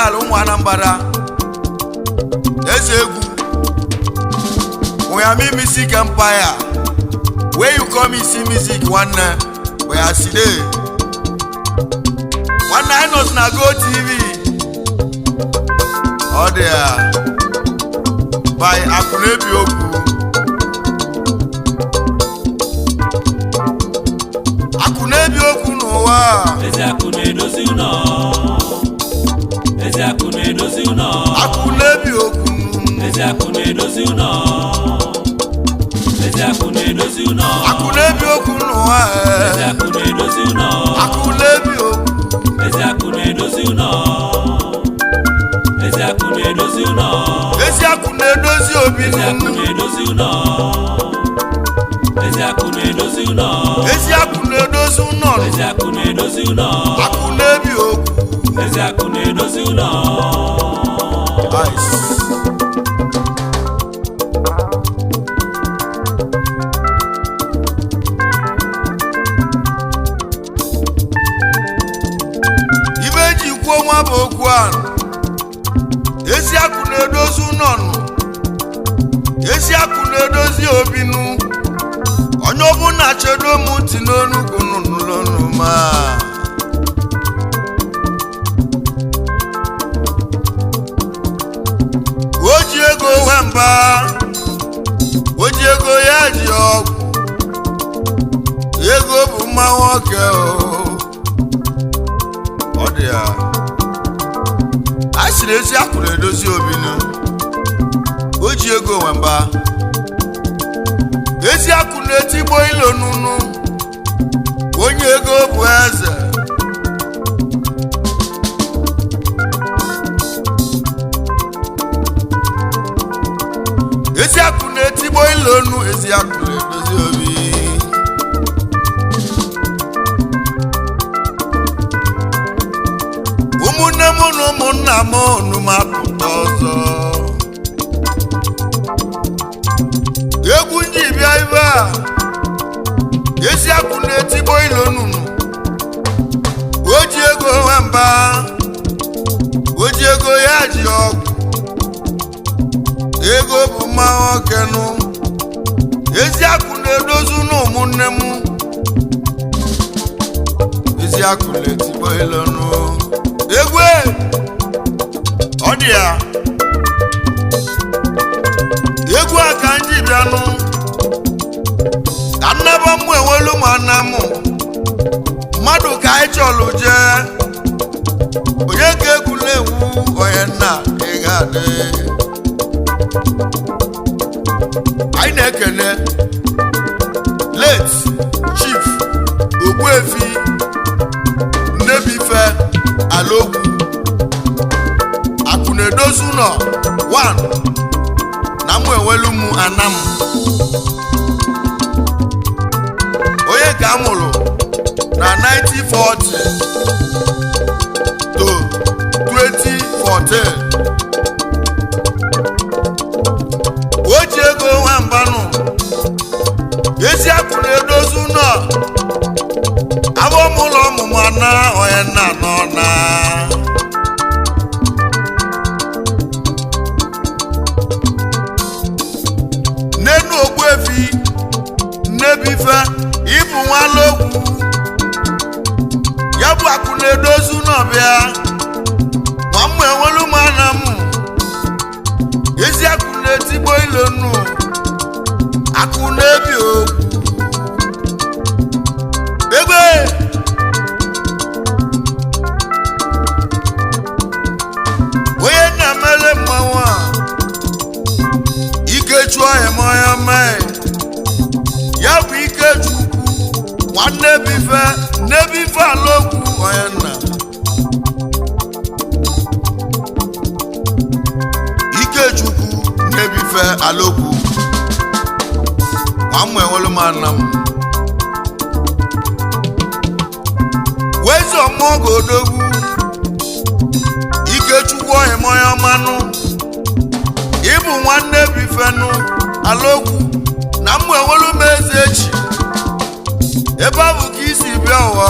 Capital ụmụ Anambra, eze egwu Miami Music Empire. Where you come see music, nwanne, oya side nwanne, anyị nọzi na Go TV. Ọ dị ya by Akụnaebi Okwu, Akụnaebi Okwu n'ụwa. Eziakụ na-edozi ụlọ. Eziakụ na-edozi ụlọ. Akụnaebi Okwu. Eziakụ na-edozi ụlọ. Eziakụ na-edozi ụlọ. Akụnaebi Okwu n'ụwa. Eziakụ na-edozi ụlọ. Akụnaebi Okwu. Eziakụ na-edozi ụlọ. Eziakụ na-edozi ụlọ. Eziakụ na-edozi obi. Eziakụ na-edozi ụlọ. Eziakụ na-edozi ụlọ. Eziakụ na-edozi ụlọ. Eziakụ na-edozi ụlọ. Akụnaebi Okwu. Eziakụ na-edozi ụlọ. Ice. Ibe eji kwuo nwa bụ okwu ahụ, Eziakụ na-edozi ụlọ nụ, Eziakụ na-edozi obi nụ. Onye ọbụla chedo m ntị n'onugwu nụnụlọnụ ma o ji ego nwamba, o ji ego ya ji ọgwụ ego bụ mma nwoke o. Ọ dị ya a sịrị Eziakụ na-edozi obi nụ, o ji ego nwamba. Eziakụ na-etigbo ilo nunu, onye ego bụ eze. Eziakụ na-etigbo ilonu, Eziakụ na-edozi obi. Ụmụnne m na ụmụnna m, unu m apụta ọzọ. Egwu nji bịa ibe a, Eziakụ na-etigbo ilo nunu, o ji ego nwamba, o ji ego ya ji ọgwụ ego bụ mma nwoke nụ. Eziakụ na-edozi na ụmụnne m, Eziakụ na-etigbo ilo nụ. Egwu ọ dị ya, egwu a ka nji bịanụ ka nnebe mmụ enwelu ma nna m mmadụ ka anyị chọrọ jee. Onye ka egwu na-enwu, onye nna ị ga-adị. Anyị na-ekele late Chief Ogbuefi Nnebife Alogwu, Akụna-edozi ụlọ 1 na mụ enwelu mụ anam, onye ka a mụrụ na 1940 to 2014. O ji ego nwambanụ. Eziakụ na-edozi ụlọ abụ m ụlọ ọmụmụ ana, onye nna nọ na n'enu. Ogbuefi Nnebife, ịbụ nwalogwu ya bụ akụ na-edozi ụlọ bịa ma mmụ enwelu m ana m. Eziakụ na-etigbo ilonu, akụ na-ebi okwu egbe. Onye na-emele mmanwụ a, Ikechu ọhịa mee ya bụ Ikechukwu nwanne bife nnebife Alokwu, onye nna Ikechukwu nnebife Alokwu nwa mmụ enwelu m ana m wezi ọmụọgọ odogwu. Ikechukwu ọhịmọya ọmanụ, ịbụ nwanne bifenụ Alokwu na mmụ enwelu m eze echi ebe ọ bụ ka isi bịa ụwa.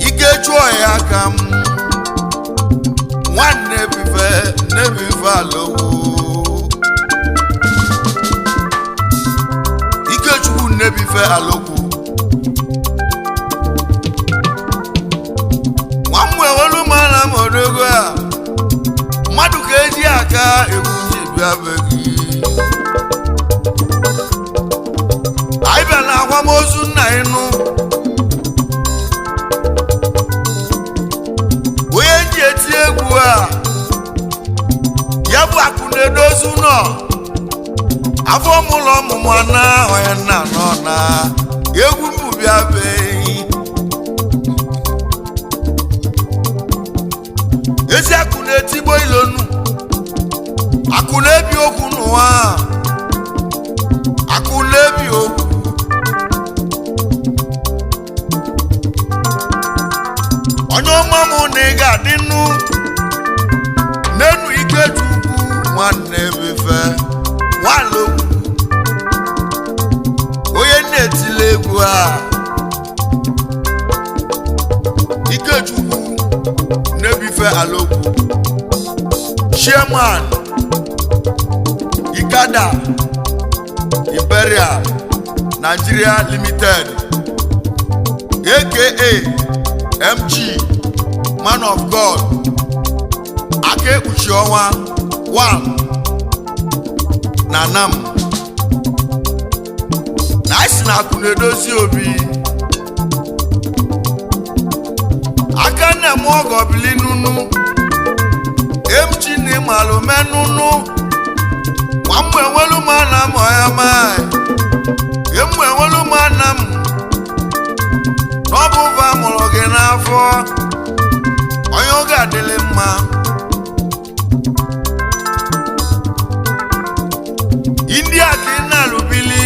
Ikechu ọhịa ka m Nnebife Alokwu, Ikechukwu Nnebife Alokwu, nwamgbe ewelu mara m odogo a mmadụ ka eji aka egwu ji bịa be gị. Anyị bịa na akwamozu nna ịnụ onye nji eti egwu a, ya bụ akụ na-edozi ụlọ afọ mụlọ ọmụmụ ana onye nna nọ na egwu mbubịa beghị. Ezi akụ na-etigbo ilonu, akụ na-ebi okwu n'ụwa, akụ na-ebi okwu. Onye ọma mụ na ị ga-adị nnu n'enu. Ikechukwu nwanne befe nwalokwu, onye na-etile egwu a, Ikechukwu Nnebife Alokwu, chairman Ikada Imperial Nigeria Limited, aka MG Man of God, aka ekpuchi ọnwa 1 na Nam na anyị si na akụ na-edozi obi aka nne m ọgọ bili nunu. MG na ịmalụ menunu nwamgbe enwelu m ana m ọya mai emgbe enwelu m ana m n'ọbụ ụva mụrụ gị n'afọ onye oge adịlị mma. India ka ị na-alụbili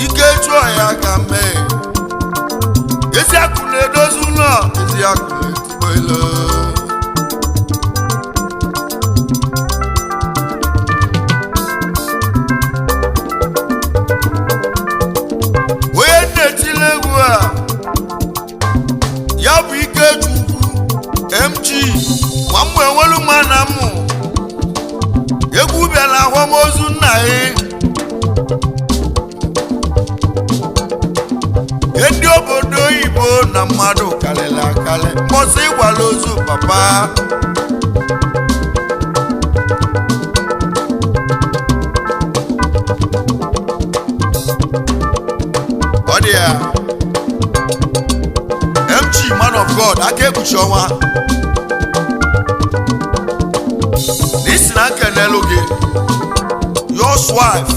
ike chụọ ya ka mee. Ezi akụ na-edozi ụlọ, ezi akụ na-etigbo ilo. Onye na-etili egwu a, ya bụ Ikechukwu MG nwamgbe enwelu ma na mụ egwu bịara akwamozu nna ya. Ndị obodo oyibo na mmadụ karịrị akarị mbọsị ịgwala ozu papa. Ọ dị ya, MG Man of God, aka ekpuchi ọnwa, na isi na nkenelu gị your wife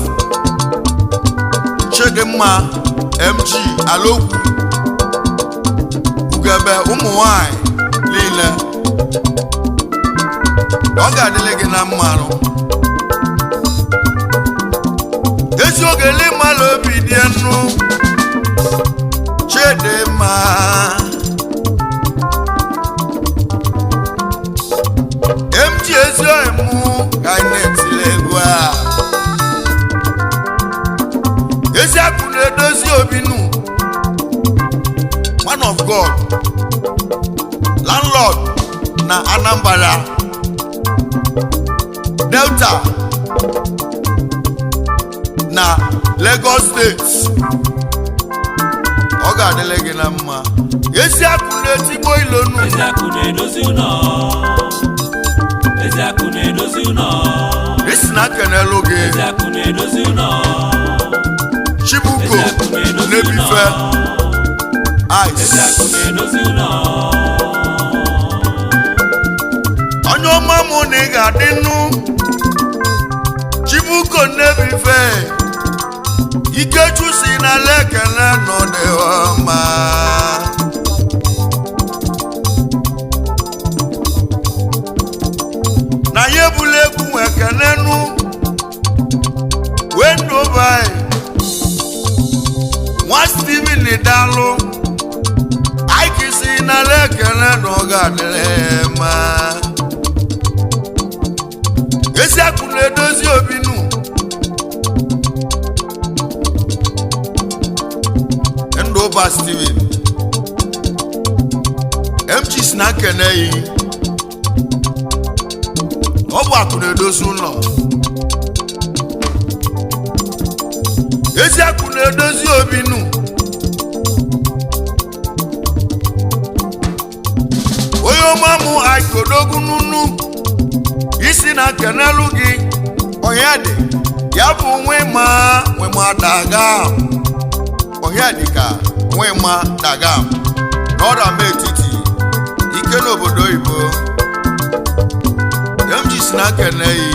Chidimma MG Alokwu, ugebe ụmụ nwanyị niile, ọ ga-adịrị gị na mmanụ ezi oge mmalụ obi dị nnu. Chidimma MG, ezi oyi mụ ka anyị na-etiri egwu a. Ezi akụ na-edozi obi nụ, man of God, landlord na Anambra, Delta na Lagos State, ọ ga-adịrị gị na mma. Ezi akụ na-etigbo ilonu. Ezi akụ na-edozi ụlọ. Ezi akụ na-edozi ụlọ. Isi na kenelu gị. Ezi akụ na-edozi ụlọ. Chibuko Ezi akụ na-edozi ụlọ. Nnebife Ezi Ice. akụ na-edozi ụlọ. Onye ọma mụ na ị ga-adị nnu. Chibuko Nnebife, Ikechu si na lekele nọ dị ọma. Na ya ebula egwu nwe kenenu wee ndobai nwa Steven Dalụ Ike si na lekele na ọ ga-adịrị mma. Ezi akụ na-edozi obi nụ. Ndụba Steven MG si na nkene yi. Ọ bụ akụ na-edozi ụlọ. Ezi akụ na-edozi obi nụ. Onye ọma mụ aikodogwu nunu isi na nkenelu gị onye dị ya bụ nwema nwema daga onye dị ka nwema daga n'ọra m etiti ike n'obodo oyibo. MG si na nkene yi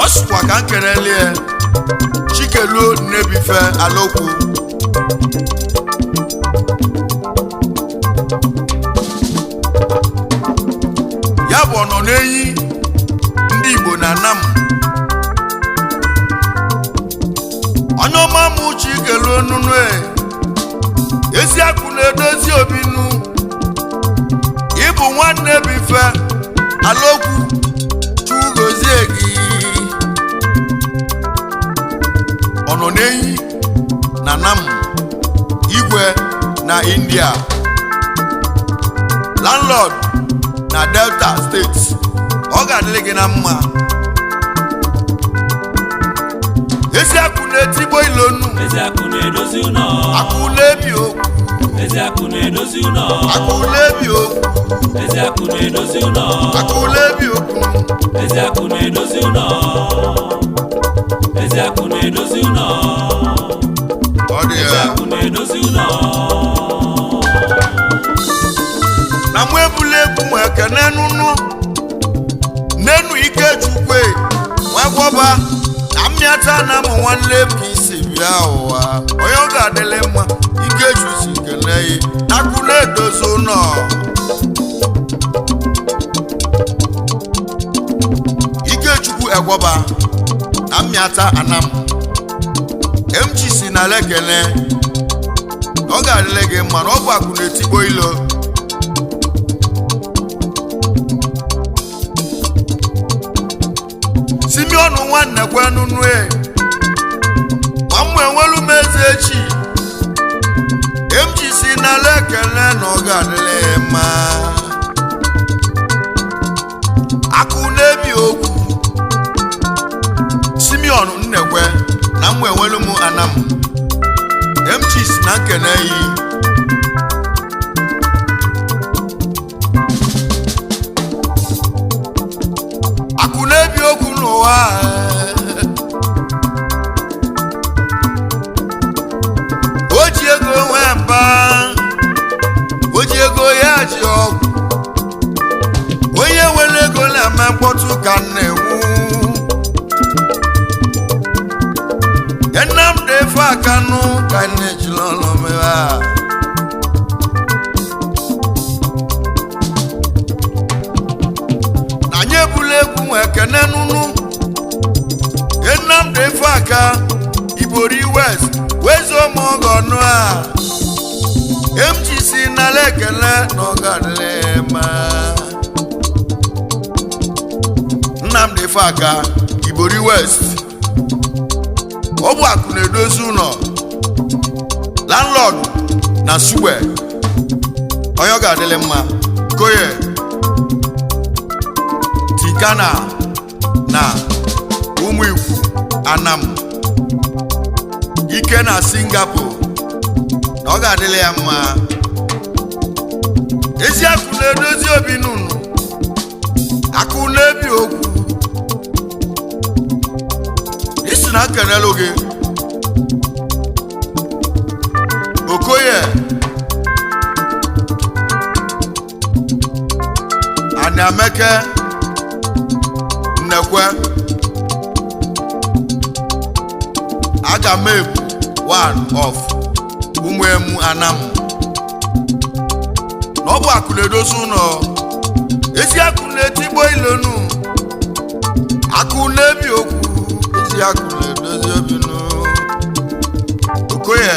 ọ sịkwa ka nkenelie Chikeluo Nnebife Alokwu. Ya bụ ọnọ n'enyi ndị Igbo na Anam. Onye ọma mụ Chikeluo nunu e ezi akụ na-edozi obi nu ịbụ nwanne bife Alokwu chugozie gị ọnọ n'enyi na Nam igwe na India, landlord na Delta Steeti. Ọ ga-adịrị gị na mma. Ezi akụ na-etigbo ilonu. Ezi akụ na-edozi ụlọ. Akụ na-ebi okwu. Ezi akụ na-edozi ụlọ. Akụ na-ebi okwu. Ezi akụ na-edozi ụlọ. Akụ na-ebi okwu. Ezi akụ na-edozi ụlọ. Ezi akụ na-edozi ụlọ. Ọ dị Ezi ya. akụ na-edozi ụlọ. Na mụ ebula egwu ma ekene nunu nenu ike chukwe nwegwọba na mmịata na mụ nwanne m ka isi bịa ụwa onye ọ ga-adịlị mma. Ikechu si kene yi akụ na-edozi ụlọ. Ikechukwu egwọba na mmịata anam MG si na lekene na ọ ga-adịlị gị mma na ọ bụ akụ na-etigbo ilo. Simeon nwanne kwenunu e ma mụ enwelu m eze echi. MG si na lekele na ọ ga-adịlị ya mma. Akụ na-ebi okwu Simeon nnekwe na mụ enwelu m anam. MG si na nkene yi akụ na-ebi okwu n'ụwa. O ji ego nwee mba, o ji ego ya ji ọgwụ. Onye nwere ego na-eme mkpọtụ ka m na-enwu. Nnamdi Efe Akanụ ka m na-ejiri ọnụ mere a. Na anyị ebula egwu nwe ekene nunu Nnamdi Efe Aka Ibori West wezuo m ọgọ ọnụ a. MGC nala ekele na ọ ga-adịrị mma. Nnamdi Efe Aka Ibori West ọ bụ akụ na-edozi ụlọ, landlord na Sugbe. Onye ọ ga-adịrị mma. Koye Tikana na ụmụ ikwu Anam ike na Singapore na ọ ga-adịrị ya mma. Ezi akụ na-edozi obi nunu akụ na-ebi okwu isi na nkenelu gị Okoye Aniameke Nnekwe aga m ebu one of ụmụemu Anam na ọ bụ akụ na-edozi ụlọ. Ezi akụ na-etigbo ilonu akụ na-ebi okwu ezi akụ na-edozi obi nụ. Okoye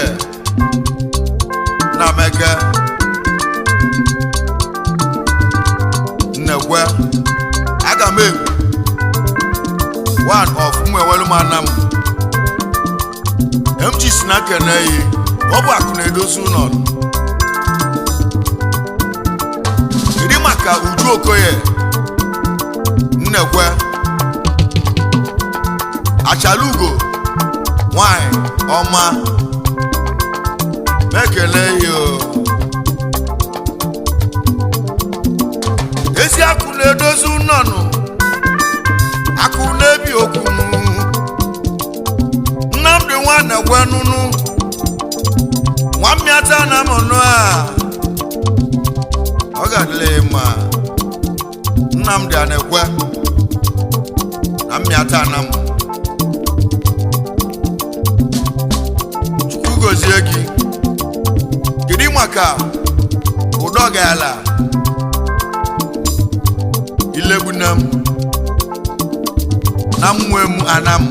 na Meke Nnekwe aga m ebu one of ụmụ ewelu m Anam. MG si na kene yi ọ bụ akụ na-edozi ụlọ. Kedu maka Maka Uju Okoye Nnekwe Achalugo nwanyị ọma, mekele ya o. Ezi akụ na-edozi nnọnụ, akụ na-ebi okwu. Nnamdị Nwanekwe nụnụ nwa mmịata na mụnụ a, ọ ga-adịla ya mma. Nnamdị Anekwe na mmịata na mụ, Chukwu gozie gị. Kedu maka ụdọ gala ilegbunam na mmụọ emu anam,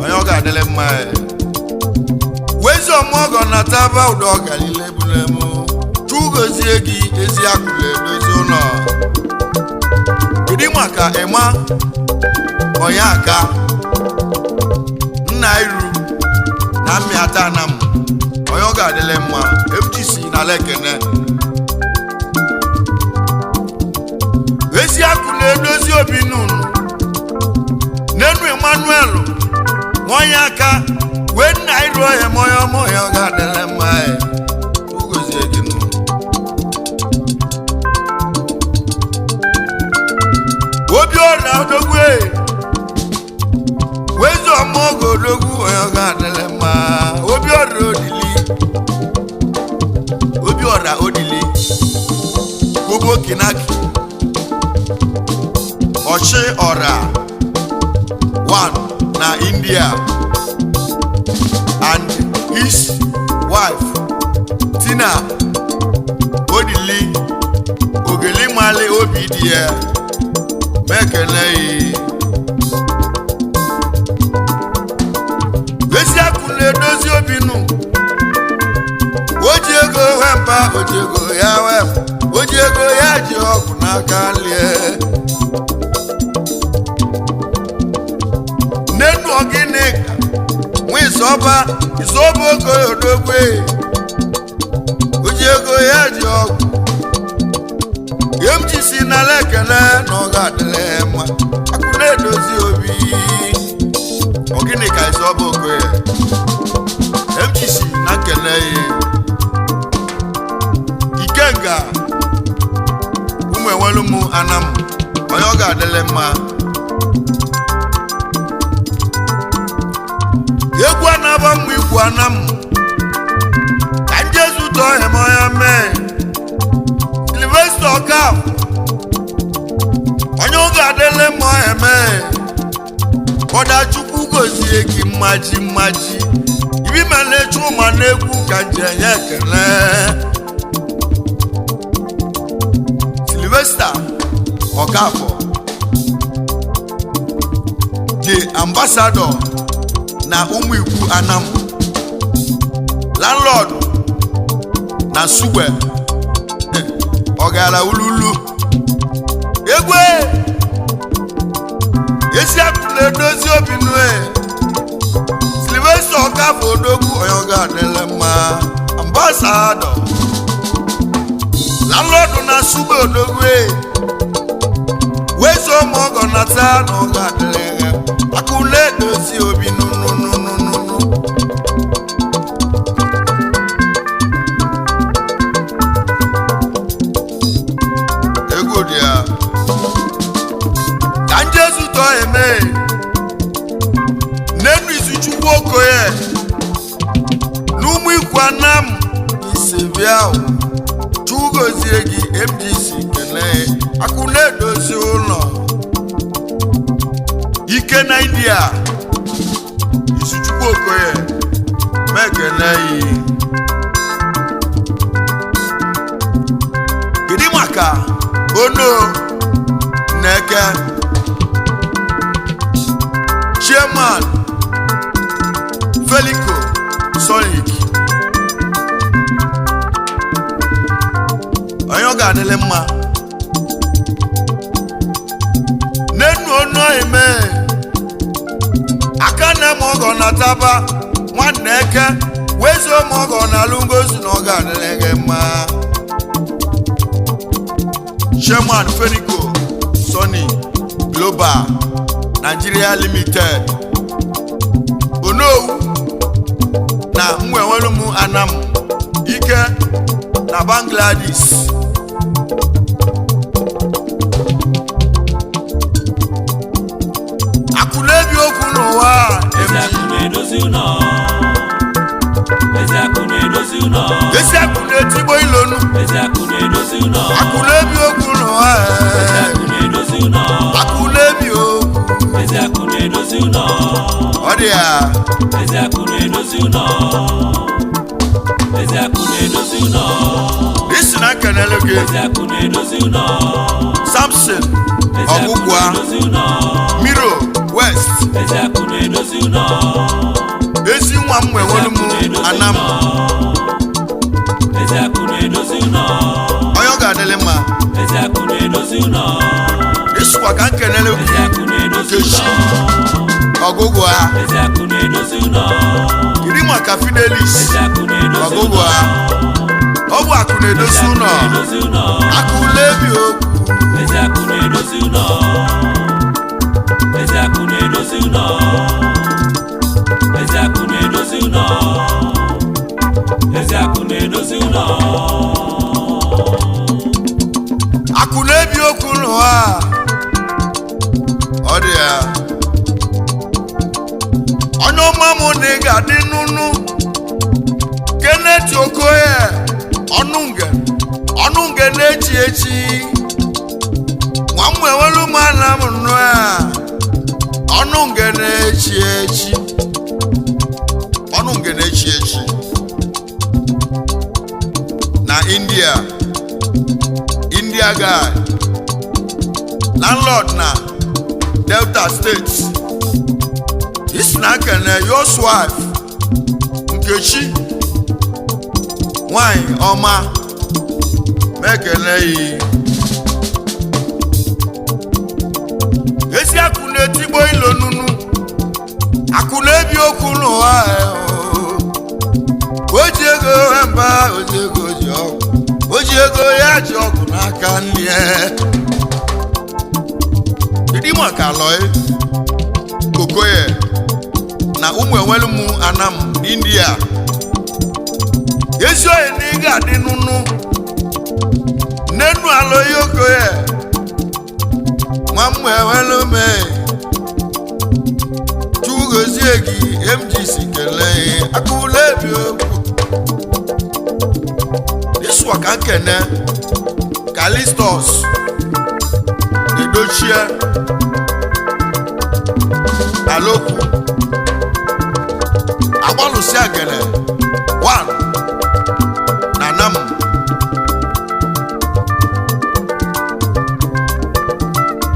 onye ọ ga-adịrị mma? Wezi ọmụọgọ na taba ụdọ gara ilegbunam, Chukwu gozie gị. Ezi akụla edozi ụlọ. Kedu maka ịma onye aka nna iru na mmịata anam, onye ọ ga-adịrị mma? FGC na lekene. Ezi akụ na-edozi obi nunu n'enu Emmanuel nwonye aka wee nna iru ọhịa ma onye ọma, ọhịa ọ ga-adịrị mma. Ugozie gị nụ. Obi ọra odogwu wezi ọma oge odogwu, onye ọ ga-adịrị mma? Obi ọra odili, obi ọra odili kobo kinaki ọchị ọra one na India and his wife Tina Odili Ogelimali obi dị ya mekele yi. Ezi akụ na-edozi obi nụ. O ji ego wemba, o ji ego ya wem, o ji ego ya ji ọgwụ n'aka lie n'enu. Ọgịnị ka nwa ịsọba ịsọba oge odogwe o ji ego ya ji ọgwụ MGC nala ekele na ọ ga-adịrị ya mma. Akụ na-edozi obi. Ọgịnị ka ịsọba okoye MGC na nkele ya? Ikenga ụmụ enwelu m anam, onye ọ ga-adịrị mma? Egwu anaba mmụ ikwu anam ka njezu tọọ hemọya mee. Sylvester Okafọ, onye ọ ga-adịrị mma? Eme kọda, Chukwu gozie gị mmaji mmaji ibi ma na-echu ma na-egwu ka nje nye ekele. Sylvester Okafọ, the ambassador na ụmụ ikwu anam, landlord na Sugbe, ọgara ululu egwe. Ezi akụ na-edozi obi nue. Sylvester Okafọ odogwu, onye ọ ga-adịrị mma? Ambassador, landlord na Sugbe, odogwu wezo ọgọ na taa na ọ ga-adịrị ya. Akụ na-edozi obi nụnụnụnụnụ. Egwu dị ya ka njezu tọọ eme n'enu. Izuchukwu Okoye n'ụmụ ikwu anam isebia, chugozie gị. MGC kele akụ na-edozi ụlọ ike na India. Izuchukwu Okoye mekele yi. Kedu maka ono Nneke, chairman Felico Sonic, onye ọ ga-adịlị mma n'enu onu eme aka nne m ọgọ na taba nwanne eke wezuo m ọgọ na alụ ngozi na ọ ga-adịlị gị mma. Chairman, Fenico Sony Global Nigeria Limited. Onowu na mwenwelum Anam Ike na Bangladesh. Akụna-ebi okwu n'ụwa. Eziakụ na-edozi ụlọ. Eziakụ na-edozi ụlọ. Esi akụ na-etigbo ilonu. Eziakụ na-edozi ụlọ. Akụna-ebi okwu n'ụwa. Eziakụ na-edozi ụlọ. Akụna-ebi okwu. Eziakụ na-edozi ụlọ. Ọ dị ya. Eziakụ na-edozi ụlọ. Eziakụ na-edozi ụlọ. Isi na nkenele gị. Eziakụ na-edozi ụlọ. Samson Eziakụ Ọgwụgwa na-edozi ụlọ. Miro West. Eziakụ na-edozi ụlọ. Ezi nwa m nwewelu m Anam. Eziakụ na-edozi ụlọ. Onye ọ ga-adịlị mma. Eziakụ na-edozi ụlọ. Ịsụkwa ka nkenele gị. Eziakụ na-edozi Nkechi ụlọ. Ọgụgwa. Eziakụ na-edozi ụlọ. Kedu maka Fidelis Eziakụ na-edozi ụlọ. Ọgụgwa? Ọ bụ akụ na-edozi Eziakụ ụlọ. na-edozi ụlọ. Akụ na-ebi okwu. Eziakụ na-edozi ụlọ. Eziakụ na-edozi ụlọ. Eziakụ na-edozi ụlọ. Eziakụ na-edozi ụlọ. Akụ na-ebi okwu n'ụwa. Ọ dị ya. Onye ọma m na ị ga-adị nụnụ. Kenneth Okoye ọnụnge ọnụnge na-echi echi. Nwa m enwelu m ana m nụ a. Ọnụnge na-echi echi. Ọnụnge na-echi echi. Na India. India guy. Landlord na Delta State. Isi na kene your wife Nkechi nwanyị ọma mekene yi. Ezi akụ na-etigbo ilo nunu. Akụ na-ebi okwu n'ụwa. O ji ego mba, o ji ego ji ọgwụ. O ji ego ya ji ọgwụ n'aka nne ya. Kedu maka Aloi Okoye na ụmụ enwelu m Anam n'India? Ezi oyi na ị ga-adị nụnụ n'enu. Aloi Okoye nwa m enwelu m, Chugozie gị MGC kelee akụla ebi okwu ịsụwa ka nkene Kalistus Edochie Alokwu Agbalụsi Agene 1 na Nam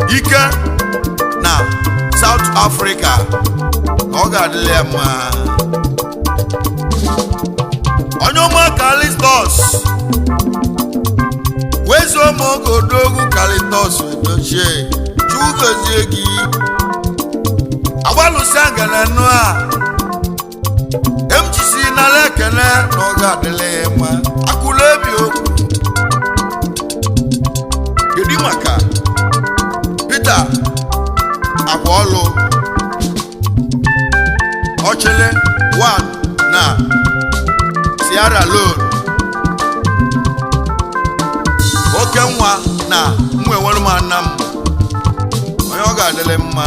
Ike na South Africa na ọ ga-adịla ya mma. Onye ọma Kalistus wezuo m oge odogwu Kalistus Edochie, Chugozie gị. Agbalụsi Agene nụ a MGC nara ekele na ọ ga-adịla ya mma. Akụla ebi okwu. Kedu maka Peter Agwaọlụ Ọchịlị 1 na Sierra Leone? Oke nwa na mụ enwere m ana m onye ọ ga-adịrị mma.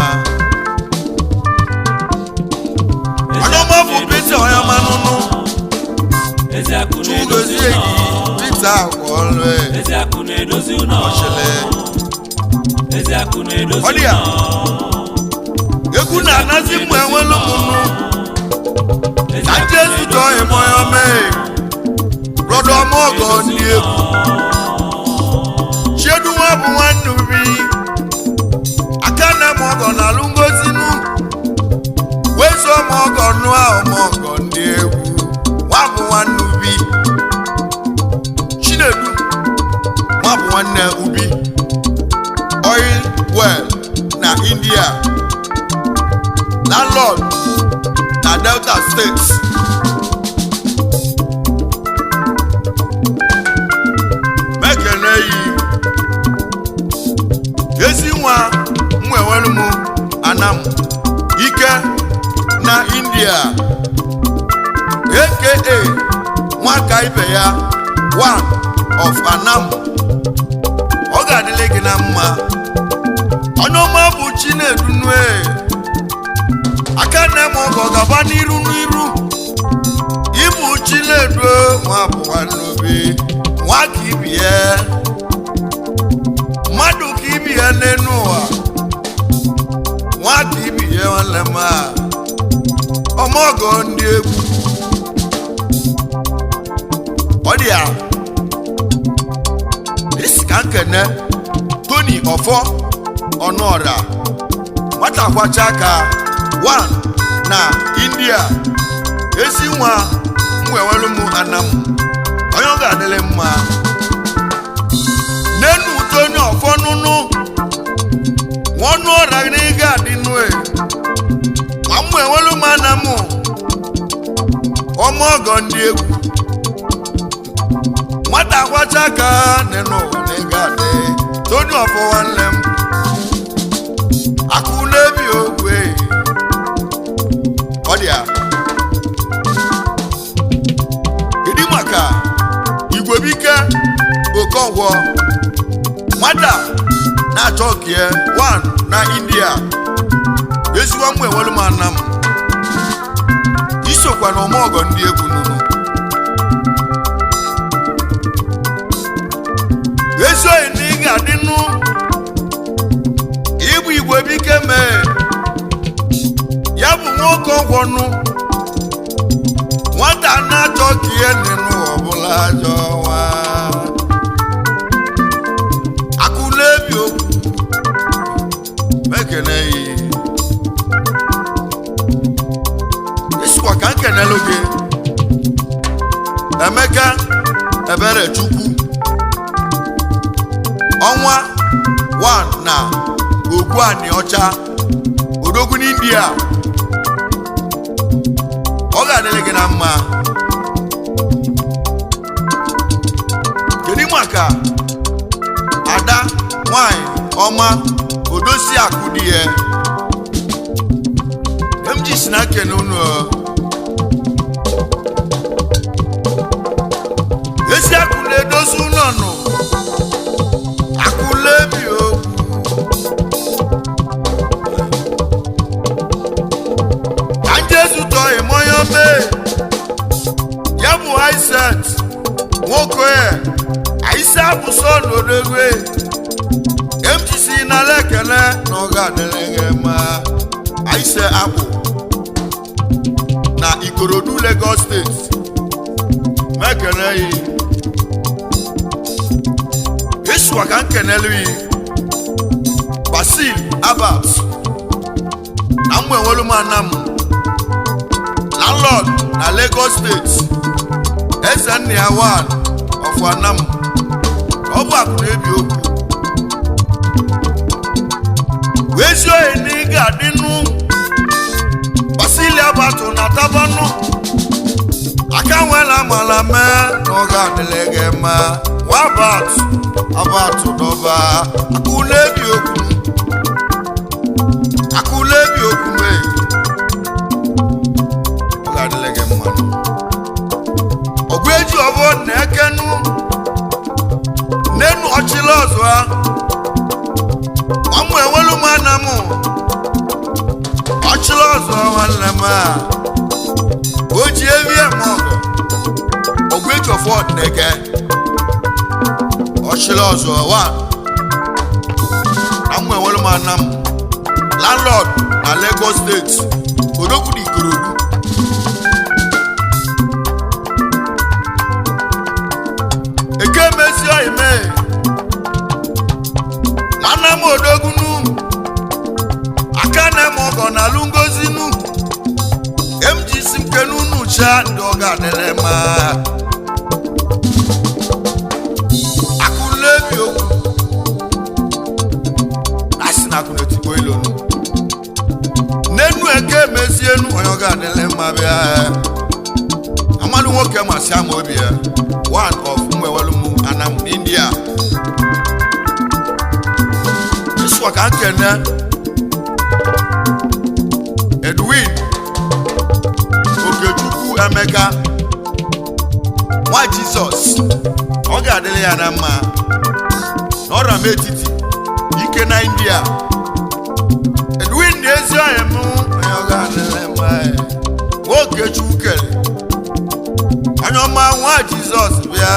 Onye ọma bụ Peter, onye ọma nụnụ. Eziakụ na-edozi Chugozie ụlọ. gị, Peter Agwaọlụ Eziakụ na-edozi ụlọ. Ọchịlị. Eziakụ na-edozi Ọ dị ya. ụlọ. Egwu na-anazi mụ enwelu m nụ ka ndị ezute ọhịa m onye ọma rọdọ ọma ọgọ ndị egwu. Chiedu nwa bụ nwanne ubi aka na m ọgọ na alụ ngozi nụ wezuo m ọgọ nụ ahụ m ọgọ ndị egwu. Nwa bụ nwanne ubi Chinedu, nwa bụ nwanne ubi oil well na India, landlord na Delta State. Mekene yi n'India, aka nwaka ibe ya one of Anam. Ọ ga-adịlị gị na mma. Onye ọma bụ Chinedu nue aka nne m, ọgọ gaba n'iru n'iru. Ịbụ Chinedu nwa bụ nwanne obi, nwa ka ibie, mmadụ ka ibie n'enu ụwa, nwa ka ibie, nwanne m a ọmọgọ ndị egwu. Ọ dị ya isi ka nkene Tony Ọfọ Ọnụọra, nwata kwacha aka 1 na India, ezi nwa mwewelu m Anam, onye ọ ga-adịrị mma n'enu. Tony Ọfọ nụnụ nwa ọnụ ọra na ịga adị nue ma mụ enwelu m Anam, ọmọgọ ndị egwu, nwata kwacha aka n'enu ụwa na ịga adị. Tony Ọfọ nwanne m, akụ n'ebi ogwe. Ọ dị ya. Kedu maka Igwebike Okonkwo, nwata na-achọ kie 1 na India, ezigbo mmụ enwelu m Anam, isokwa na ọmọgọ ndị egwu nụnụ. Ezi oyi na ị ga-adịnụ ịbụ Igwebike mee ya bụ nwoke ọgwọnụ, nwata na-achọ ka ihe nịnụ ọbụla ajọ nwa akụ na-ebi okwu mekene yi. Isikwa ka nkenelu gị Emeka Eberechukwu, ọnwa 1 na Ogbuani Ọcha, odogwu n'India, ọ ga-adịrị gị na mma. Kedu maka ada nwanyị ọma odosi akụ di ya MG si na kene unu o. Ezi akụ na-edozi ụlọ nụ, akụ na-ebi okwu ka ndị ezutọ ịmọnya mee ya bụ iset nwoke aise abụsọ n'odogwe MGC na lekele na ọ ga-adịrị gị mma. Aise abụ na Ikorodu, Lagos Steeti, mekele yi ịsụwa ka nkenelu yi Basil Abbas na mmụ enwelu m Anam, landlord na Lagos Steeti, eze nna ya one of Anam, ọ bụ akụ na-ebi okwu ezi oyi na ị ga-adịnụ. Basili Abatụ na tabanụ aka nwela amala mee na ọ ga-adịrị gị mma. Nwa abatụ abatụ dọba akụ na-ebi okwu, akụ na-ebi okwu mee, ọ ga-adịrị gị mma. Ọgụ eji ọbọ na ekenu n'enu ọchịla ọzọ ha ọmụ enwelu m Anam, ọchịla ọzọ nwanne m a o ji evi eme ọgọ. Ọgụ eji ọfọ nneke ọchịla ọzọ wa na mmụ enwelu m Anam, landlord na Lagos Steeti, odogwu na Ikorodu. Eke mezi oyi mee nwanne m odogwu aka na m ọgọ na alụ ngozi nu MGC nke n'unu cha ndị ọ ga-adịrị mma. Akụlebi okwu a sị na akụ na-etikpo ilonu n'enu. Eke mezienu onye ọ ga-adịrị mma bịa amalụ nwoke masị ama obi ya one of Mwewelụmụ Anam n'India. Ịsụwa ka nkene Edwin Chukwuemeka nwa Jizọs, ọ ga-adịrị ya na mma n'ọra m etiti ike na India. Edwin na ezi ọhịa m, onye ọ ga-adịrị mma, nwoke Chukwu kere, onye ọma, nwa Jizọs bịa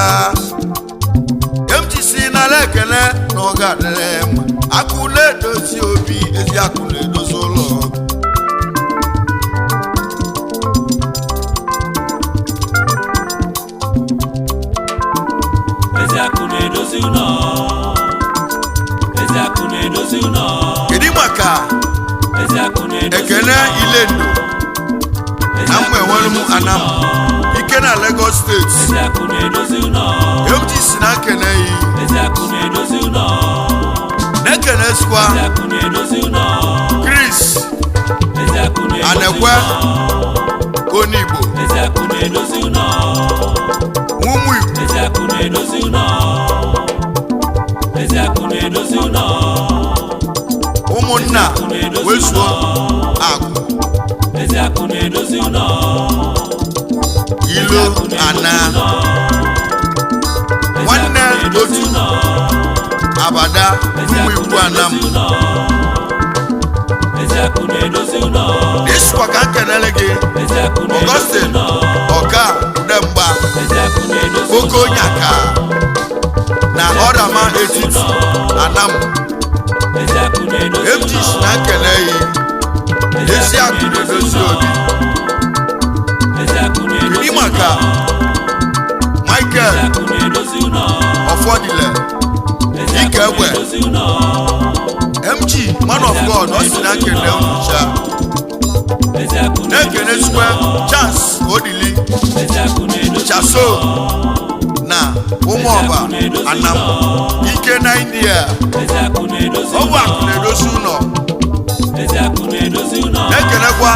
MGC nara ekele na ọ ga-adịrị mma. Akụ na-edozi obi, ezi akụ na-edozi ụlọ. Eziakụ na-edozi ụlọ. Eziakụ na-edozi ụlọ. Kedu maka Eziakụ na-edozi Ekene ụlọ. Ilendo na Eziakụ mma enwere m na-edozi Anam ụlọ. ike na Lagos Steeti. Eziakụ na-edozi ụlọ. MGC na nkene yi. Eziakụ na-edozi ụlọ. Na-ekene sikwa Eziakụ na-edozi ụlọ. Chris Eziakụ na-edozi Anekwe ụlọ. Onigbo. Eziakụ na-edozi ụlọ. Ụmụ Igbo. Eziakụ na-edozi ụlọ. Eziakụ na-edozi ụlọ. Ụmụnna Eziakụ na-edozi wezuo ụlọ. akụ. Eziakụ na-edozi ụlọ. Ilo ana nwanne otu abada ụmụ ikwu anam. Eziakụ na-edozi ụlọ. Ịsụkwa ka nkenele gị. Eziakụ na-edozi Augustine ụlọ. Ọka Udemgba. Eziakụ na-edozi Oke ụlọ. Onyaka na Ọrama etiti Anam. Eziakụ na-edozi MGC ụlọ. na nkele yi. Ezi akụ na-edozi obi. Eziakụ na-edozi Kedu maka ụlọ. Michael Eziakụ na-edozi ụlọ. Ọfọdịle Eziakụ Ike Egwe. na-edozi ụlọ. MG man of God, ọ sị na nkele unu. Eziakụ Na-ekele na-edozi sukwe ụlọ. Chance Odili Eziakụ na-edozi Chaso ụlọ. na Ụmụọba Anam ike na India. Eziakụ na-edozi Ọ bụ ụlọ. akụ na-edozi ụlọ. Eziakụ na-edozi ụlọ. Na-ekelekwa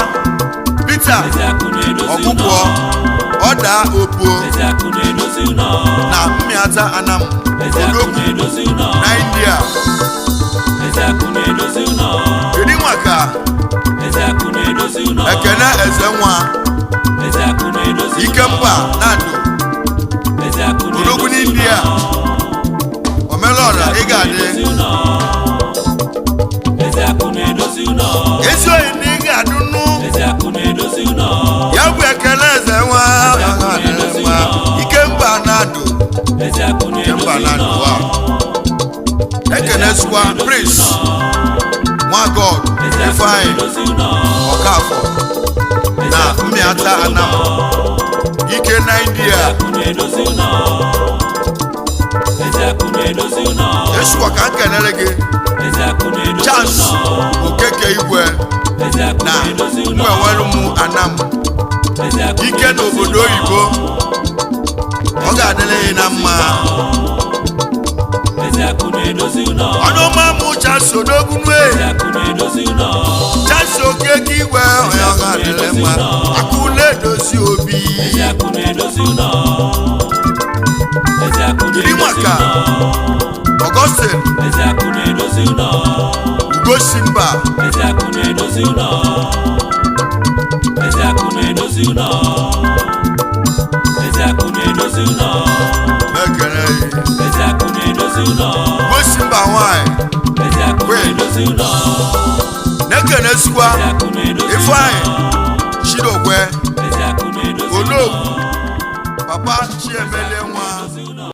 Peter Eziakụ na-edozi ụlọ. Ọkpụkpọ Ọda Opuo Eziakụ na-edozi ụlọ. na Mmịata Anam Eziakụ Odogwu na-edozi ụlọ. na India. Eziakụ na-edozi ụlọ. Kedu maka Eziakụ na-edozi ụlọ. Ekene Ezenwa Eziakụ na-edozi ụlọ. Ikemba Nando Eziakụ Odogwu na-edozi n'India. ụlọ. Omelọra, ị ga-adị. Na-edozi ụlọ. Eziakụ na-edozi ụlọ. Ezi oyi na ị ga-adụ nnu. Eziakụ na-edozi ụlọ. Ya bụ Ekene Ezenwa nwa Ikemba Nando. Eziakụ Ikemba na-edozi Nando ụlọ. wa ekene sukwa Prince nwa God Eziakụ Ifeanyị na-edozi ụlọ. Ọkafọ na Eziakụ Mmịata na-edozi Anam ụlọ. ike na India. Eziakụ na-edozi ụlọ. Eziakụ na-edozi ụlọ. Esukwa ka nkenere gị. Eziakụ na-edozi Charles ụlọ. Okeke Igwe Eziakụ na na-edozi ụlọ. mwenwere mụ Anam Eziakụ ike na-edozi n'obodo ụlọ. oyibo, ọ ga-adịrị gị na mma. Eziakụ na-edozi ụlọ. Ọnụọma mụ Charles Odogunwe. Eziakụ na-edozi ụlọ. Charles Okeke Igwe, onye ọ ga-adịrị mma, akụ na-edozi obi. Eziakụ na-edozi ụlọ. Eziakụ Kedu na-edozi maka ụlọ. Augustine Eziakụ na-edozi ụlọ. Ugosimba Eziakụ na-edozi ụlọ. Eziakụ na-edozi ụlọ. Eziakụ na-edozi ụlọ. Na-ekele gị. Eziakụ na-edozi ụlọ. Ugosimba nwanyị Eziakụ Wait. na-edozi ụlọ. Na-ekenesikwa Eziakụ na-edozi ụlọ. Ifeanyị Chidokwe Eziakụ na-edozi ụlọ. Onowu Papa Chiemelie nwa.